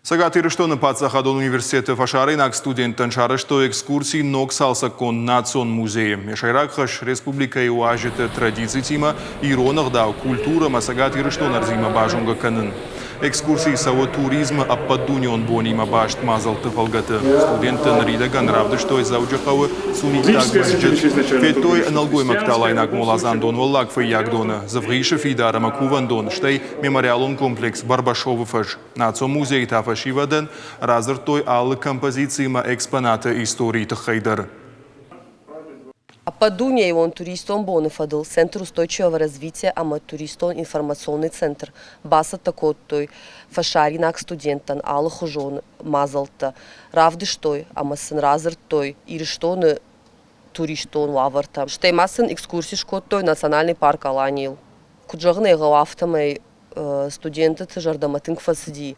Цӕгат Ирыстоны паддзахадон университеты фӕсарӕйнаг студенттӕн сарӕзтой экскурси ног цалцӕггонд национ музейы. Йӕ сӕйраг хӕс республикӕйы уазджыты традицитимӕ, ирон ӕгъдау, культурӕ ӕмӕ Цӕгат Ирыстоны ӕрдзимӕ базонгӕ кӕнын. Экскурси цӕуы туризмы ӕппӕтдунеон бонимӕ баст мадзӕлтты фӕлгӕты. Студенттӕ ныридӕгӕн равдыстой Дзӕуджыхъӕуы Сунниттаг мӕзджыт, федтой нӕлгоймӕгты алайнаг моладзандон Уӕллаг Фыййагдоны, Дзывгъисы фидар ӕмӕ кувӕндон, стӕй мемориалон комплекс Барбашовы фӕз. Национ музейы та фӕсивӕдӕн радзырдтой алы композициимӕ экспонаты историйы тыххӕй дӕр. Ӕппӕтдунейон туристон боны фӕдыл Центр устойчивого развития ӕмӕ туристон информационный центр бацӕттӕ кодтой фӕсарӕйнаг студенттӕн алыхуызон мадзӕлттӕ, равдыстой ӕмӕ сын радзырдтой Ирыстоны туристон уавӕртӕ. Стӕй ма сын экскурси скодтой национальный парк Аланийыл. Куыд зӕгъын ӕй хъӕуы, афтӕмӕй студентты зӕрдӕмӕ тынг фӕцыди.